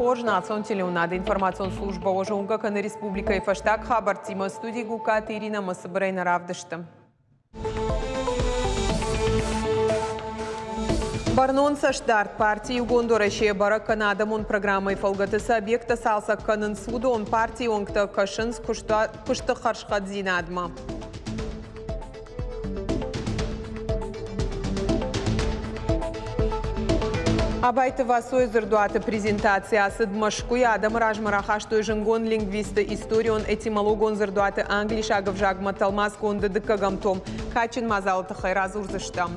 Хорз национ телеуынады информацион службӕ уӕ зонгӕ кӕны республикӕйы фӕстаг хабӕрттимӕ студийы Гукаты Иринӕ ӕмӕ цыбырӕй нӕ равдысты. Бӕрнон цӕстдард парти Иугонд Уӕрӕсе бӕрӕг кӕны адӕмон программӕйы фӕлгӕты цы объекттӕ цалцӕг кӕнынц, уыдон партийы уӕнгтӕ кӕсынц куысты хӕрзхъӕддзинадмӕ. Абайты Васойы дзырдуаты презентаци ацыд Мӕскуыйы. Адӕмы размӕ рахастой зынгон лингвисты историон-этимологон дзырдуаты англисаг ӕвзагмӕ тӕлмацгонды дыккӕгӕм том. Кадджын мадзалы тыххӕй радзурдзыстӕм.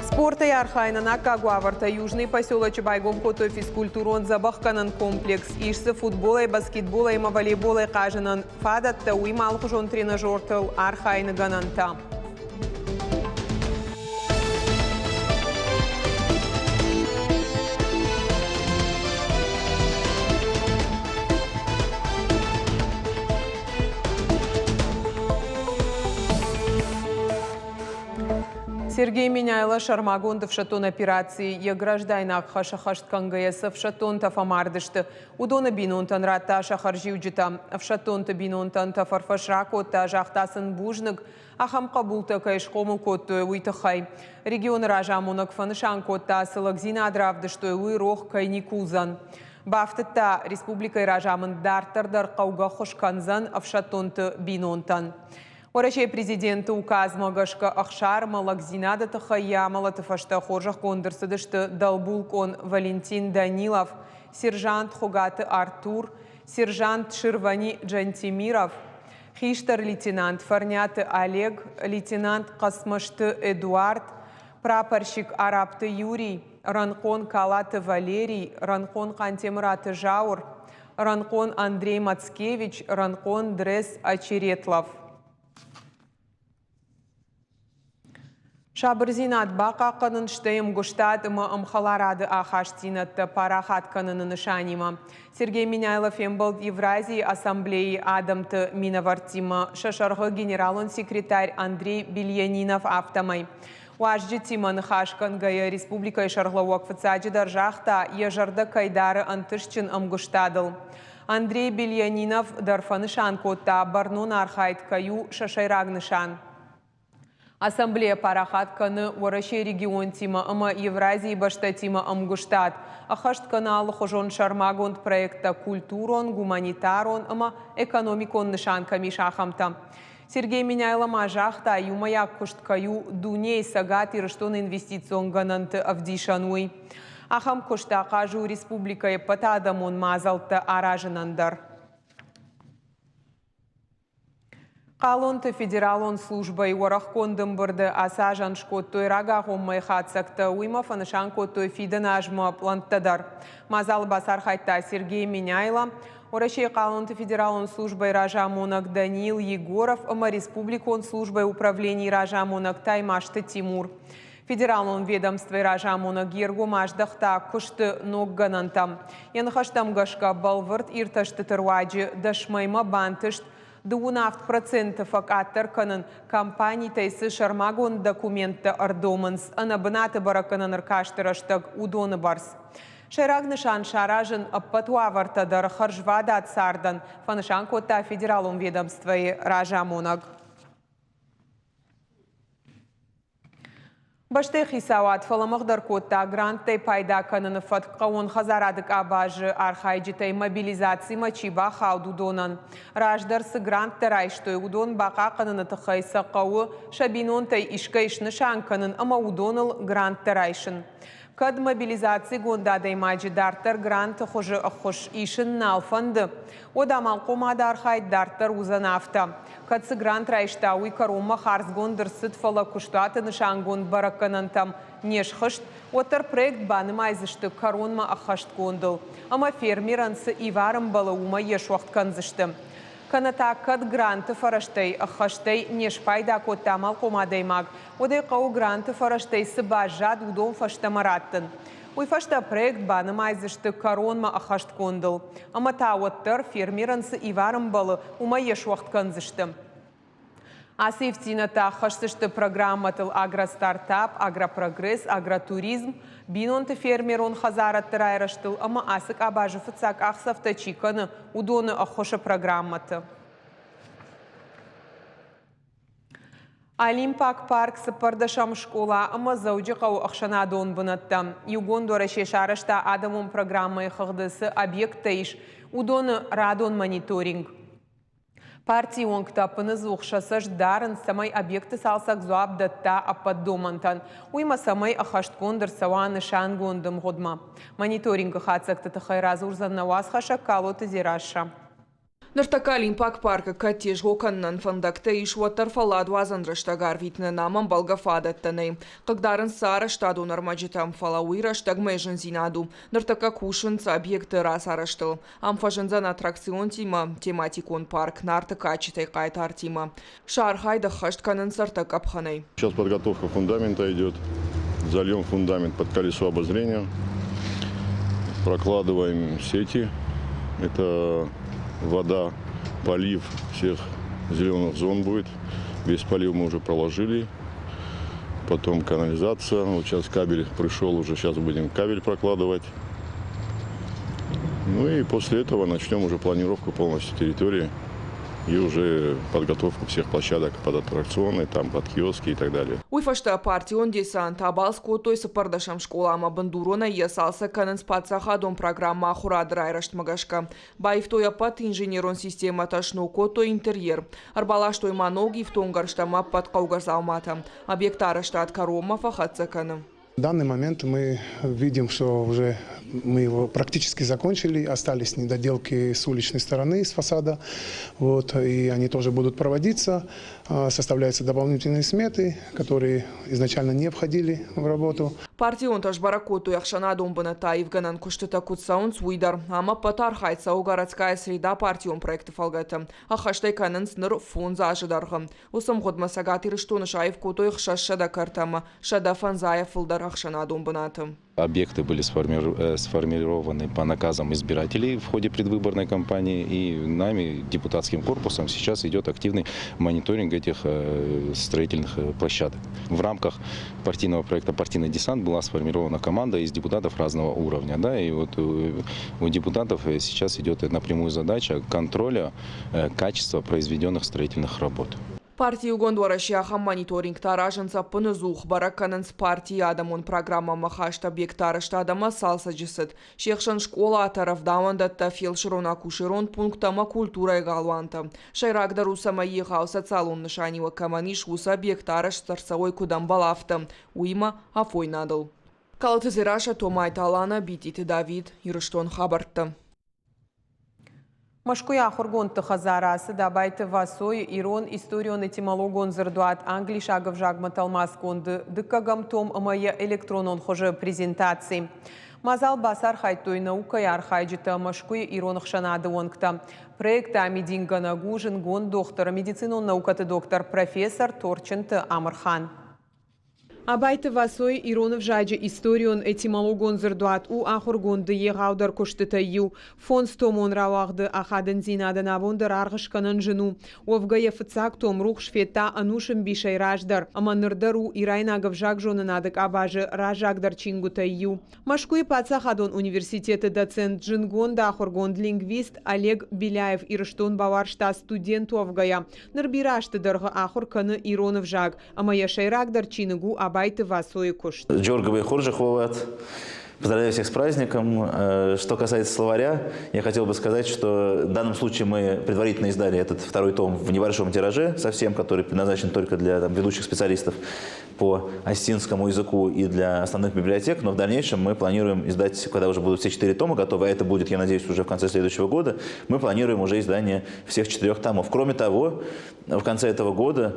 Спортӕй архайынӕн аккаг уавӕртӕ Южный поселочы байгом кодтой физкультурон дзӕбӕхгӕнӕн комплекс. Ис дзы футболӕй, баскетболӕй ӕмӕ волейболӕй хъазынӕн фадӕттӕ, уыимӕ алыхуызон тренажертыл архайыны гӕнӕнтӕ. Сергей Меняйло сӕрмагонд ӕфсӕддон операцийы йӕ граждайнаг хӕс ӕххӕст кӕнгӕйӕ цы ӕфсӕддонтӕ фӕмард сты, уыдоны бинонтӕн радта сӕ хӕрзиуджытӕ. Ӕфсӕддонты бинонтӕн тӕфӕрфӕс ракодта, загъта сын бузныг, ахӕм хъӕбултӕ кӕй схъомыл кодтой, уый тыххӕй. Регионы разамонӕг фӕнысан кодта, цы лӕгдзинад равдыстой, уый рох кӕй никуы уыдзӕн. Бафтыдта, республикӕйы разамынд дарддӕр дӕр хъӕугӕ ӕххуыс кӕндзӕн ӕфсӕддонты бинонтӕн. Уӕрӕсейы президенты указмӕ гӕсгӕ ӕхсар ӕмӕ лӕгдзинады тыххӕй йӕ амӕлӕты фӕстӕ хорзӕхгонд ӕрцыдысты дӕлбулкъон Валентин Данилов, сержант Хуыгаты Артур, сержант Ширвани Джантемиров, хистӕр лейтенант Фӕрниаты Олег, лейтенант Хъӕцмӕзты Эдуард, прапорщик Арабты Юрий, рӕнхъон Калаты Валерий, рӕнхъон Хъантемыраты Зауыр, рӕнхъон Андрей Мацкевич, рӕнхъон Дрес Очеретлов. Сабырдзинад бахъахъхъӕнын, стӕй ӕмгуыстад ӕмӕ ӕмхӕларады ахастдзинӕдтӕ парахат кӕныны нысанимӕ Сергей Меняйло фембӕлд Евразийы ассамблейы адӕмты минӕвӕрттимӕ, сӕ сӕргъы генералон секретарь Андрей Бельянинов, афтӕмӕй. Уазджытимӕ ныхас кӕнгӕйӕ республикӕйы сӕргълӕууӕг фыццаджыдӕр загъта, йӕ зӕрдӕ кӕй дары ӕнтыстджын ӕмгуыстадыл. Андрей Бельянинов дӕр фӕнысан кодта, бӕрнон архайд кӕй у сӕ сӕйраг нысан. Ассамблея парахат кӕны Уӕрӕсейы регионтимӕ ӕмӕ Евразийы бӕстӕтимӕ ӕмгуыстад, ӕххӕст кӕны алыхуызон сӕрмагонд проекттӕ культурон, гуманитарон ӕмӕ экономикон нысан кӕм ис, ахӕмтӕ. Сергей Меняйло ма загъта, иумӕйаг куыст кӕй у дунейы Цӕгат Ирыстоны инвестицион гӕнӕнты ӕвдисӕн, уый. Ахӕм куыст ахъаз у республикӕйы ӕппӕтадӕмон мадзӕлттӕ аразынӕн дӕр. Хъалонты федералон службӕйы уӕрӕхгонд ӕмбырды ацы азӕн скодтой рагагъоммӕйы хатдзӕгтӕ, уыимӕ фӕнысан кодтой фидӕны азмӕ пълӕнттӕ дӕр. Мадзалы бацархайдта Сергей Меняйло, Уӕрӕсейы хъалонты федералон службӕйы разамонӕг Даниил Егоров ӕмӕ республикон службӕйы управленийы разамонӕг Таймазты Тимур. Федералон ведомствойы разамонӕг йе ргом аздӕхта куысты ног гӕнӕнтӕм. Йӕ ныхӕстӕм гӕсгӕ, бӕлвырд иртӕстыты руаджы дӕсмӕймӕ бантыст 37% фӕкъаддӕр кӕнын, компанитӕй цы сӕрмагонд документтӕ ӕрдомынц ӕнӕбынаты бӕрӕггӕнӕн ӕркасты рӕстӕг, уыдоны бӕрц. Сӕйраг нысан саразын ӕппӕт уавӕртӕ дӕр хӕрзвадат цардӕн, фӕнысан кодта федералон ведомствойы разамонӕг. Бӕстӕйы хицауад фӕлӕмӕгъдӕр кодта гранттӕй пайда кӕныны фӕтк хъӕууон хӕдзарады къабазы архайджытӕй мобилизацимӕ чи бахауд, уыдонӕн. Раздӕр цы гранттӕ райстой, уыдон бахъахъхъӕныны тыххӕй сӕ хъӕуы сӕ бинонтӕй искӕй снысан кӕнын ӕмӕ уыдоныл гранттӕ райсын. Кӕд мобилизацигонд адӕймаджы дарддӕр гранты хуызы ӕххуыс исын нал фӕнды, уӕд амалхъомады архайд дарддӕр уыдзӕн афтӕ. Кӕд цы грант райста, уый кӕронмӕ хардзгонд ӕрцыд, фӕлӕ куыстуаты нысангонд бӕрӕггӕнӕнтӕм не схызт, уӕддӕр проект банымайдзысты кӕронмӕ ӕххӕстгондыл ӕмӕ фермерӕн цы ивар ӕмбӕлы, уымӕй йӕ суӕгъд кӕндзысты. Кӕнӕ та кӕд гранты фӕрӕзтӕй ӕххӕстӕй не спайда кодта амалхъом адӕймаг, уӕд ӕй хъӕуы гранты фӕрӕзтӕй цы баззад, уыдон фӕстӕмӕ раттын. Уый фӕстӕ проект банымайдзысты кӕронмӕ ӕххӕстгондыл. Ӕмӕ та уӕддӕр фермерӕн цы ивар ӕмбӕлы, уымӕй йӕ суӕгъд кӕндзысты. Ацы ивддзинӕдтӕ аххӕсдзысты программӕтыл Агростартап, Агропрогресс, Агротуризм, бинонты фермерон хӕдзарадты райрӕзтыл ӕмӕ ацы къабазы фыццаг къахдзӕфтӕ чи кӕны, уыдоны ӕххуысы программӕты. Олимпаг парк, цыппӕрдӕсӕм скъола ӕмӕ Дзӕуджыхъӕуы ӕхсӕнадон бынӕттӕ. Иугонд Уӕрӕсе сарӕзта адӕмон программӕйы хыгъды цы объекттӕ ис, уыдоны радон мониторинг. Партийы уӕнгтӕ ӕппынӕдзух сӕ цӕст дарынц, цӕмӕй объекты цалцӕг дзуапп дӕтта ӕппӕт домӕнтӕн, уыимӕ цӕмӕй ӕххӕстгонд ӕрцӕуа нысангонд ӕмгъуыдмӕ. Мониторингы хатдзӕгты тыххӕй радзурдзӕн нӕ уацхӕссӕг Калоты Дзерассӕ. Ныртӕккӕ Олимпаг паркы кӕд тезгъо кӕнынӕн фӕндӕгтӕ ис, уӕддӕр фӕлладуадзӕн рӕстӕг арвитынӕн ам ӕмбӕлгӕ фадӕттӕ нӕй. Хъыгдарынц сӕ арӕзтадон ӕрмӕджытӕ, фӕлӕ уый рӕстӕгмӕ зындзинад у. Ныртӕккӕ кусынц объекты рацарӕзтыл. Ам фӕзындзӕн аттракционтимӕ тематикон парк Нарты кадджытӕй хъайтартимӕ. Сӕ архайд ӕххӕст кӕнынц ӕртӕ къӕпхӕнӕй. Сейчас подготовка фундамента идет. Зальем фундамент под колесо обозрения. Прокладываем сети. Это вода, полив всех зеленых зон будет. Весь полив мы уже проложили. Потом канализация. Вот сейчас кабель пришел уже, сейчас будем кабель прокладывать. Ну и после этого начнем уже планировку полностью территории и уже подготовку всех площадок под аттракционы, там, под киоски и так далее. Уый фӕстӕ партион десант абалц кодтой цыппӕрдӕсӕм скъоламӕ бындуронӕй йӕ цалцӕг кӕнынц паддзахадон программӕ ахуырады райрӕзтмӕ гӕсгӕ. Баивтой ӕппӕт инженерон системӕтӕ, сног кодтой интерьер. Ӕрбаластой ма ног ифтонггӕрзтӕ ӕмӕ ӕппӕт хъӕугӕ дзауматӕ. Объекты арӕзтад кӕронмӕ фӕхӕццӕ кӕны. В данный момент мы видим, что уже мы его практически закончили, остались недоделки с уличной стороны, с фасада, вот, и они тоже будут проводиться. Составляются дополнительные сметы, которые изначально не входили в работу. Партионтӕ сбӕрӕг кодтой ӕхсӕнадон бынӕттӕ аивгӕнӕн куыстытӕ куыд цӕуынц, уый дӕр. Ам ӕппӕт архайд цӕуы Городская среда партион проекты фӕлгӕты. Ӕххӕст ӕй кӕнынц ныр фондз азы дӕргъы. Уыцы мгъуыдмӕ Цӕгат Ирыстоны саив кодтой 600 кӕрт ӕмӕ 150-ӕй фылдӕр ӕхсӕнадон бынаты. Объекты были сформированы по наказам избирателей в ходе предвыборной кампании, и нами, депутатским корпусом, сейчас идет активный мониторинг этих строительных площадок. В рамках партийного проекта «Партийный десант» была сформирована команда из депутатов разного уровня. Да, и вот у депутатов сейчас идет напрямую задача контроля качества произведенных строительных работ. Парти Иугонд Уӕрӕсе ахӕм мониторингтӕ аразынц ӕппынӕдзух, бӕрӕг кӕнынц партийы адӕмон программӕмӕ хаст объектты арӕзтад ӕмӕ цалцӕджы цыд. Се хсӕн скъолатӕ, рӕвдауӕндӕттӕ, фелсырон-акушерон пункттӕ ӕмӕ культурӕйы галуантӕ. Сӕйрагдӕр у, цӕмӕй егъау социалон нысаниуӕг кӕмӕн ис, уыцы объекттӕ арӕзт ӕрцӕуой куыд ӕмбӕлы, афтӕ, уыимӕ афойнадыл. Калоты Дзерассӕ, Томайты Алана, Битъиты Давид, Ирыстон хабӕрттӕ. Мӕскуыйы ахуыргондты хӕдзары ацыд Абайты Васойы ирон историон-этимологон дзырдуат англисаг ӕвзагмӕ тӕлмацгонды дыккӕгӕм том ӕмӕ йӕ электронон хуызы презентаци. Мадзал бацархайдтой наукӕйы архайджытӕ, Мӕскуыйы ирон ӕхсӕнады уӕнгтӕ. Проекты амидингӕнӕг у зындгонд дохтыр, медицинон наукӕты доктор, профессор Торчынты Амырхан. Абайты Васойы ирон ӕвзаджы историон-этимологон дзырдуат у ахуыргонды егъаудӕр куыстытӕй иу. Фондзтомон рауагъды ахадындзинадӕн абон дӕр аргъ скӕнын зын у. Уӕвгӕ йӕ фыццаг том рухс федта ӕнусы мбисӕй раздӕр, ӕмӕ ныр дӕр у ирайнаг ӕвзагзонынады къабазы раззагдӕр чингуытӕй иу. Мӕскуыйы паддзахадон университеты доцент, зындгонд ахуыргонд, лингвист Олег Беляев Ирыстон бауарзта студент уӕвгӕйӕ. Ныр бирӕ азты дӕргъы ахуыр кӕны ирон ӕвзаг, ӕмӕ йӕ сӕйрагдӕр чиныг у Абайты Васойы куыст. Джоргобай хорзӕх уӕд. Поздравляю всех с праздником. Что касается словаря, я хотел бы сказать, что в данном случае мы предварительно издали этот второй том в небольшом тираже совсем, который предназначен только для там, ведущих специалистов по осетинскому языку и для основных библиотек, но в дальнейшем мы планируем издать, когда уже будут все четыре тома готовы, а это будет, я надеюсь, уже в конце следующего года, мы планируем уже издание всех четырех томов. Кроме того, в конце этого года,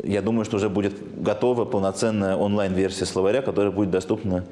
я думаю, что уже будет готова полноценная онлайн-версия словаря, которая будет доступна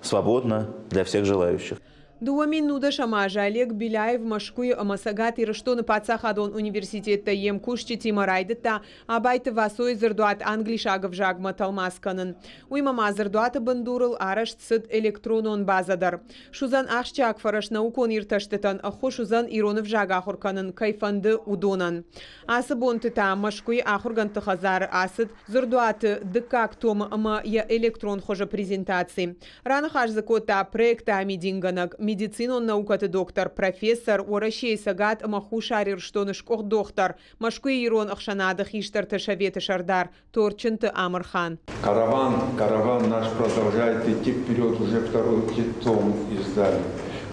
свободно для всех желающих. 2019 азы Олег Беляев Мӕскуыйы ӕмӕ Цӕгат Ирыстоны паддзахадон университеттӕй йе мкусджытимӕ райдыдта Абайты Васойы дзырдуат англисаг ӕвзагмӕ тӕлмац кӕнын. Уыимӕ ма дзырдуаты бындурыл арӕзт цыд электронон базӕ дӕр. Суыдзӕн ахсджиаг фӕрӕз наукон иртӕстытӕн, ӕххуыс уыдзӕн ирон ӕвзаг ахуыр кӕнын кӕй фӕнды, уыдонӕн. Ацы бонты та Мӕскуыйы ахуыргӕндты хӕдзары ацыд дзырдуаты дыккаг томы ӕмӕ йӕ электрон хуызы презентаци. Раныхас дзы кодта проекты амидингӕнӕг, медицинон наукӕты доктор, профессор, Уӕрӕсейы Цӕгат ӕмӕ Хуссар Ирыстоны сгуыхт дохтыр, Мӕскуыйы ирон ӕхсӕнады хистӕрты советы сӕрдар Торчынты Амырхан. Караван, караван наш продолжает идти вперед, уже второй том издали.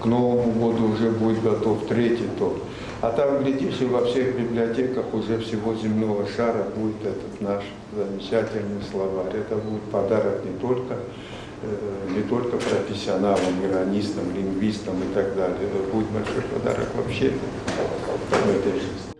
К Новому году уже будет готов третий том. А там, глядишь, и во всех библиотеках уже всего земного шара будет этот наш замечательный словарь. Это будет подарок не только, не только профессионалам, иранистам, лингвистам и так далее. Это будет большой подарок вообще в этой жизни.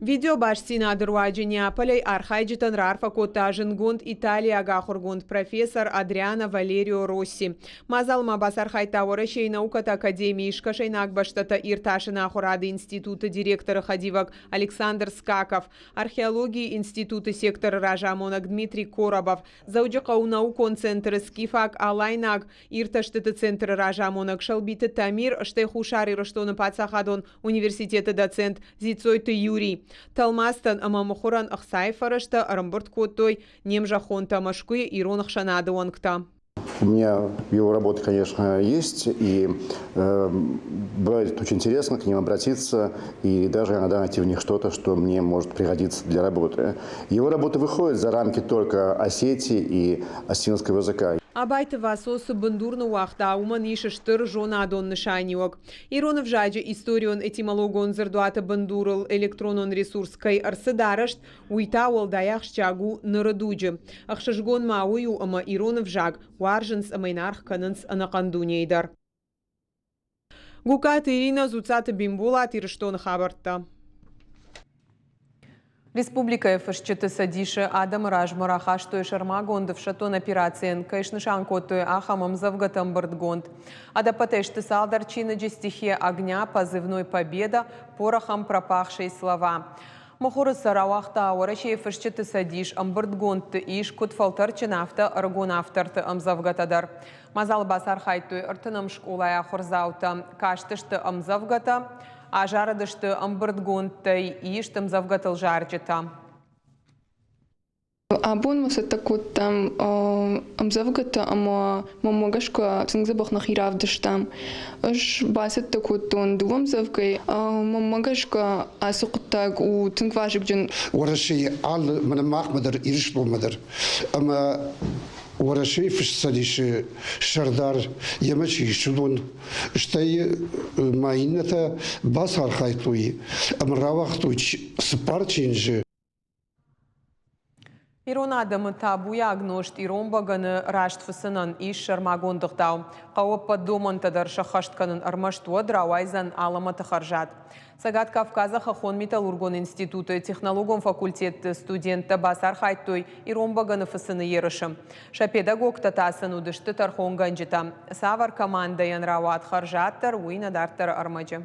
Видеобастдзинады руаджы Неаполӕй архайджытӕн раарфӕ кодта зындгонд италиаг ахуыргонд профессор Адриано Валерио Росси. Мадзалмӕ бацархайдта Уӕрӕсейы наукӕты академийы скӕсӕйнаг бӕстӕтӕ иртасыны ахуырады институты директоры хӕдивӕг Александр Скаков, археологийы институты секторы разамонӕг Дмитрий Коробов, Дзӕуджыхъӕуы наукон центры скифаг-алайнаг иртӕстыты центры разамонӕг Сӕлбиты Тамир, стӕй Хуссар Ирыстоны паддзахадон университеты доцент Дзиццойты Юрий. Тӕлмацтӕн ӕмӕ мыхуырӕн ӕхцайы фӕрӕзтӕ ӕрӕмбырд кодтой не мзӕххонтӕ Мӕскуыйы ирон ӕхсӕнады уӕнгтӕ. У меня его работы, конечно, есть, и бывает очень интересно к ним обратиться и даже иногда найти в них что-то, что мне может пригодиться для работы. Его работы выходят за рамки только Осетии и осетинского языка. Абайты Васо цы бындур ныууагъта, уымӕн ис стыр зонадон нысаниуӕг. Ирон ӕвзаджы историон-этимологон дзырдуаты бындурыл электронон ресурс кӕй ӕрцыд арӕзт, уый та уӕлдай ахсджиаг у ныры дуджы. Ӕхсызгон ма уый у, ӕмӕ ирон ӕвзаг уарзынц ӕмӕ йын аргъ кӕнынц ӕнӕхъӕн дунейы дӕр. Гукаты Иринӕ, Дзуццаты Бимболат, Ирыстоны хабӕрттӕ. Республикӕйы фысджыты цӕдисы адӕмы размӕ рахастой сӕрмагонд ӕфсӕддон операцийӕн кӕй снысан кодтой, ахӕм ӕмдзӕвгӕты ӕмбырдгонд. Ӕдӕппӕтӕй сты цалдӕр чиныджы стихия огня, позывной Победа, порохом пропахшие слова. Мыхуыры сӕ рауагъта Уӕрӕсейы фысджыты цӕдис, ӕмбырдгондты ис куыд фӕлтӕрджын, афтӕ ӕрыгон авторты ӕмдзӕвгӕтӕ дӕр. Мадзалы бацархайдтой ӕртынӕм скъолайы ахуырдзаутӕ, кастысты ӕмдзӕвгӕтӕ, азарыдысты ӕмбырдгондтӕй ист ӕмдзӕвгӕтыл зарджытӕ. Абон ма цӕттӕ кодтам ӕмдзӕвгӕтӕ ӕмӕ мӕнмӕ гӕсгӕ тынг дзӕбӕх нӕхи равдыстам. Ӕз бацӕттӕ кодтон дыууӕ ӕмдзӕвгӕйы. Мӕнмӕ гӕсгӕ ацы хъуыддаг у тынг вазыгджын. Уӕрӕсейы алы мӕнӕ махмӕ дӕр, Ирыстонмӕ дӕр ӕмӕ Уӕрӕсейы Фысцӕдисы сӕрдар йемӕ чи ис, уыдон, стӕй ма иннӕтӕ бацархайдтой ӕмӕ рауагътой цыппар чиныджы. Ирон адӕмы табуйаг нозт ирон бӕгӕны раст фыцынӕн ис сӕрмагонд ӕгъдау. Хъӕуы ӕппӕт домӕнтӕ дӕр сӕххӕст кӕнын, ӕрмӕст уӕд рауайдзӕн алӕмӕты хӕрзад. Цӕгат Кавказы хӕххон-металлургон институты технологон факультетты студенттӕ бацархайдтой ирон бӕгӕны фыцыны ерысы. Сӕ педагогтӕ та сын уыдысты тӕрхонгӕнджытӕ. Цавӕр командӕйӕн рауад хӕрзаддӕр, уый нӕ дарддӕры ӕрмӕджы.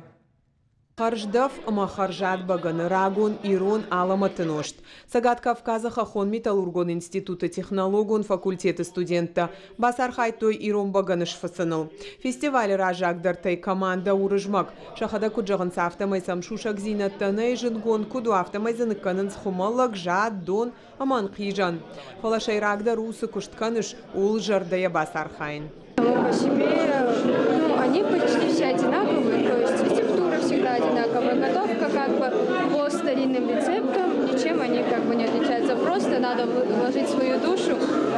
Хӕрздӕф ӕмӕ хӕрзад бӕгӕны рагон ирон алӕмӕты нозт. Цӕгат Кавказы хӕххон-металлургон институты технологон факультеты студенттӕ бацархайдтой ирон бӕгӕны сфыцыныл. Фестивалы раззагдӕртӕй командӕ Уырызмӕг. Сӕхӕдӕг куыд зӕгъынц, афтӕмӕй сӕм сусӕгдзинӕдтӕ нӕй зындгонд куыд у, афтӕмӕй дзы ныккӕнынц хуымӕллӕг, зад, дон ӕмӕ ӕнхъизӕн. Фӕлӕ сӕйрагдӕр у, цы куыст кӕныс, ууыл зӕрдӕйӕ бацархайын. Само по себе, ну, они почти все одинаковые, то есть рецептура всегда одинаковая, готовка как бы по старинным рецептам, ничем они как бы не отличаются. Просто надо вложить свою душу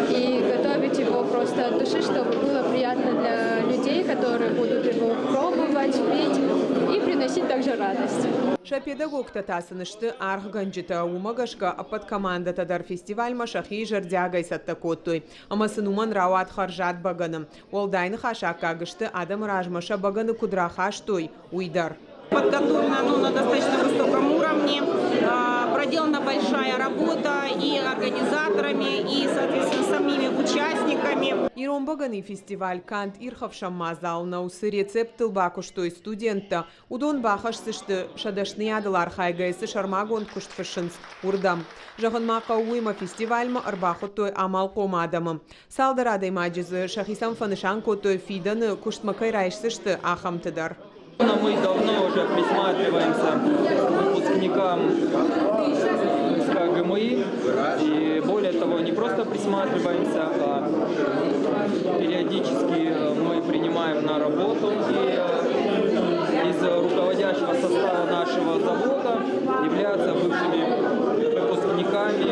и готовить его просто от души, чтобы было приятно для людей, которые будут его пробовать, пить и приносить также радость. Сӕ педагогтӕ та сын сты аргъгӕнджытӕ, уымӕ гӕсгӕ ӕппӕт командӕтӕ дӕр фестивальмӕ сӕхи зӕрдиагӕй цӕттӕ кодтой. Ӕмӕ сын уымӕн рауад хӕрзад бӕгӕны. Уӕлдай ныхасаккаг сты, адӕмы размӕ сӕ бӕгӕны куыд рахастой, уый дӕр. Подготовлено оно на достаточно высоком уровне. Проделана большая работа и организаторами, и, соответственно, самими участниками. Ирон бӕгӕныйы фестиваль канд ирхӕфсӕн мадзал нӕу, цы рецепттыл бакуыстой студенттӕ, уыдон бахӕсдзысты, сӕ дӕсныйадыл архайгӕйӕ цы сӕрмагонд куыст фыссынц, уырдӕм. Зӕгъын ма хъӕуы, уый ӕмӕ фестивальмӕ ӕрбахуыдтой амалхъом адӕмы. Цалдӕр адӕймаджы дзы сӕхицӕн фӕнысан кодтой, фидӕны куыстмӕ кӕй райсдзысты, ахӕмты дӕр. Мы давно уже присматриваемся к выпускникам СКГМИ. И более того, не просто присматриваемся, а периодически мы принимаем на работу. И из руководящего состава нашего завода являются бывшими выпускниками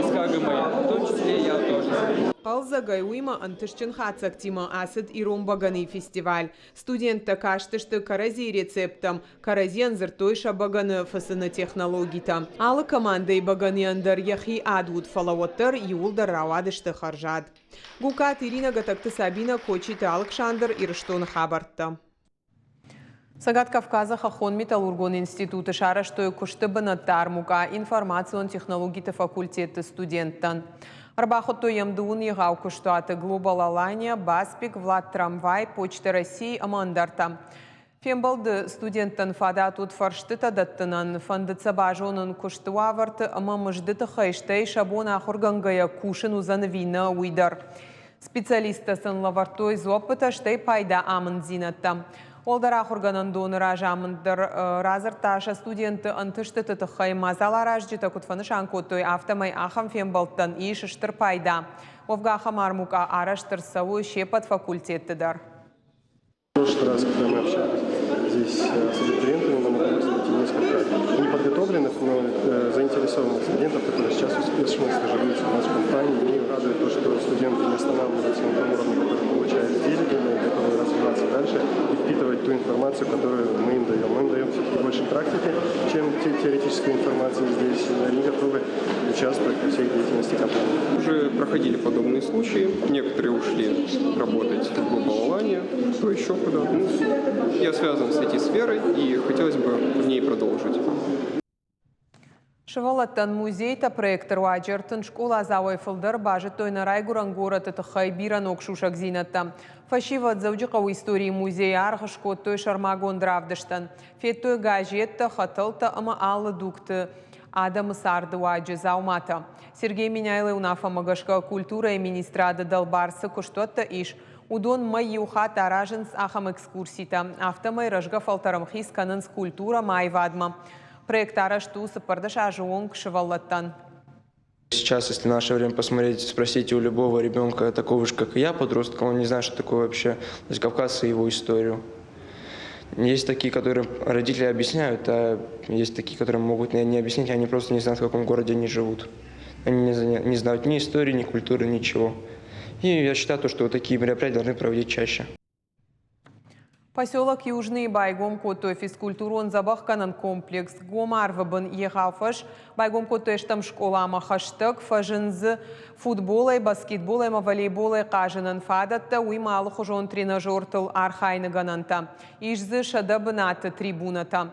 СКГМИ, в том числе я тоже. Хъӕлдзӕгӕй, уыимӕ ӕнтыстджын хатдзӕгтимӕ ацыд ирон бӕгӕныйы фестиваль. Студенттӕ кастысты кӕрӕдзийы рецепттӕм, кӕрӕдзийӕн дзырдтой сӕ бӕгӕны фыцыны технологитӕ. Алы командӕйы бӕгӕныйӕн дӕр йӕхи ад уыд, фӕлӕ уӕддӕр иууылдӕр рауадысты хӕрзад. Гукаты Иринӕ, Гӕтӕгты Сабинӕ, Кочиты Алыксандр, Ирыстоны хабӕрттӕ. Цӕгат Кавказы хӕххон-металлургон институты сарӕзтой куысты бынӕтты армукъа информацион технологиты факультеты студенттӕн. Ӕрбахуыдтой йӕм дыууын егъау куыстуаты Global Alania, Баспик, Влад Трамвай, Почта России ӕмӕ ӕндӕртӕ. Фембӕлды студенттӕн фадат уыд фӕрстытӕ дӕттынӕн, фӕндыд сӕ базонын куысты уавӕрты ӕмӕ мызды тыххӕй, стӕй сӕ бон ахуыргӕнгӕйӕ кусын уыдзӕн ӕви нӕ, уый дӕр. Специалисттӕ сын лӕвӕрдтой дзуӕппытӕ, стӕй пайда амынддзинӕдтӕ. Уӕлдӕр ахуыргӕнӕндоны разамынд дӕр радзырдта сӕ студентты ӕнтыстыты тыххӕй. Мадзаларазджытӕ куыд фӕнысан кодтой, афтӕмӕй ахӕм фембӕлдтӕн ис стыр пайда. Уӕвгӕ ахӕм армукъа арӕзт ӕрцӕуы се ппӕт факультетты дӕр. В прошлый раз, когда мы общались здесь с абитуриентами, нам удалось найти несколько неподготовленных, но заинтересованных студентов, которые сейчас успешно стажируются у нас в компании. И радует то, что студенты не останавливаются на том уровне, который получают здесь, где они готовы развиваться дальше и впитывать ту информацию, которую мы им даем. Мы им даем все-таки больше практики, чем теоретической информации здесь. И они готовы участвовать во всей деятельности компании. Уже проходили подобные случаи. Некоторые ушли работать в Global Alania, кто еще куда. Ну, я связан с IT-сферой и хотелось бы в ней продолжить. Сывӕллӕттӕн музейтӕ проекты руаджы 30 скъоладзауӕй фылдӕр базыдтой нӕ райгуырӕн горӕты тыххӕй бирӕ ног сусӕгдзинӕдтӕ. Фӕсивӕд Дзӕуджыхъӕуы историйы музейы аргъ скодтой сӕрмагонд равдыстӕн. Федтой газеттӕ, хӕтӕлтӕ ӕмӕ алы дугты адӕмы царды уаджы дзауматӕ. Сергей Меняйлойы уынаффӕмӕ гӕсгӕ культурӕйы министрады дӕлбар цы куыстуӕттӕ ис, уыдон мӕй иу хатт аразынц ахӕм экскурситӕ. Афтӕмӕй рӕзгӕ фӕлтӕр ӕмхиц кӕнынц культурӕ ӕмӕ аивадмӕ. Проект арӕзт у 14 азы онг сывӕллӕттӕн. Сейчас, если в наше время посмотреть, спросить у любого ребенка, такого же, как и я, подростка, он не знает, что такое вообще Владикавказ и его историю. Есть такие, которым родители объясняют, а есть такие, которым могут не объяснить, они просто не знают, в каком городе они живут. Они не знают ни истории, ни культуры, ничего. И я считаю, то, что вот такие мероприятия должны проводить чаще. Поселок Южный байгом кодтой физкультурон дзӕбӕхгӕнӕн комплекс гом арвы бын егъау фӕз байгом кодтой ӕстӕм скъоламӕ хӕстӕг. Фӕзынд дзы футболӕй, баскетболӕй ӕмӕ волейболӕй хъазынӕн фадӕттӕ, уыимӕ алыхуызон тренажертыл архайыны гӕнӕнтӕ. Ис дзы 100 бынаты трибунӕтӕ.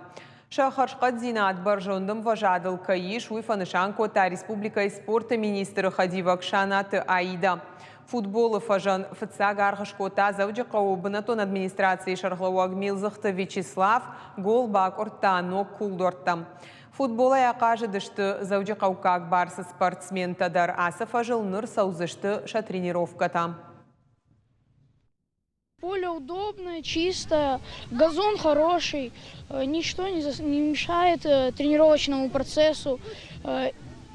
Сӕ хӕрзхъӕддзинад бӕрзонд ӕмвӕзадыл кӕй ис, уый фӕнысан кодта республикӕйы спорты министры хӕдивӕг Шанаты Аида. Футболы фӕзӕн фыццаг аргъ скодта Дзӕуджыхъӕуы бынӕттон администрацийы сӕргълӕууӕг Милдзыхты Вячеслав, гол бакъуырдта ног кулдуӕрттӕм. Футболӕй ахъазыдысты дзӕуджыхъӕуккаг Барсы спортсментӕ дӕр. Ацы фӕзыл ныр цӕудзысты сӕ тренировкӕтӕ. Поле удобное, чистое, газон хороший, ничто не мешает тренировочному процессу.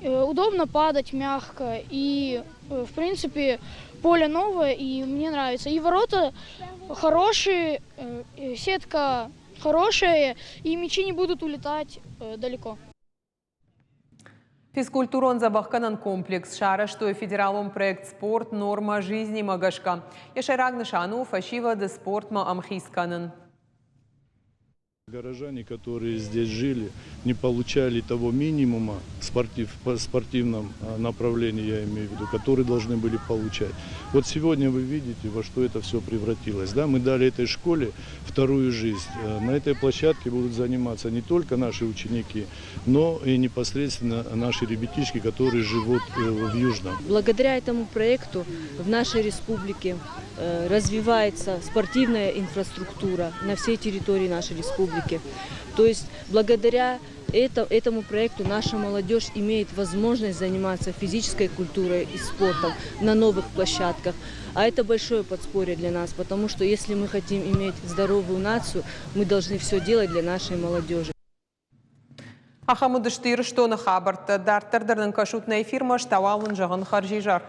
Удобно падать мягко и, в принципе, поле новое и мне нравится. И ворота хорошие, сетка хорошая, и мячи не будут улетать далеко. Физкультурон дзӕбӕхгӕнӕн комплекс сарӕзтой федералон проект «Спорт. Норма жизни»-мӕ гӕсгӕ. Йӕ сӕйраг нысан у фӕсивӕды спортмӕ ӕмхиц кӕнын. Горожане, которые здесь жили, не получали того минимума спортив, по спортивном направлении, я имею в виду, который должны были получать. Вот сегодня вы видите, во что это все превратилось. Да? Мы дали этой школе вторую жизнь. На этой площадке будут заниматься не только наши ученики, но и непосредственно наши ребятишки, которые живут в Южном. Благодаря этому проекту в нашей республике развивается спортивная инфраструктура на всей территории нашей республики. То есть благодаря этому проекту наша молодежь имеет возможность заниматься физической культурой и спортом на новых площадках. А это большое подспорье для нас, потому что если мы хотим иметь здоровую нацию, мы должны все делать для нашей молодежи. Ахӕм уыдысты Ирыстоны хабӕрттӕ. Дарддӕр дӕр нын кӕсут нӕ эфирмӕ, ӕз та уал уын зӕгъын хӕрзизӕр.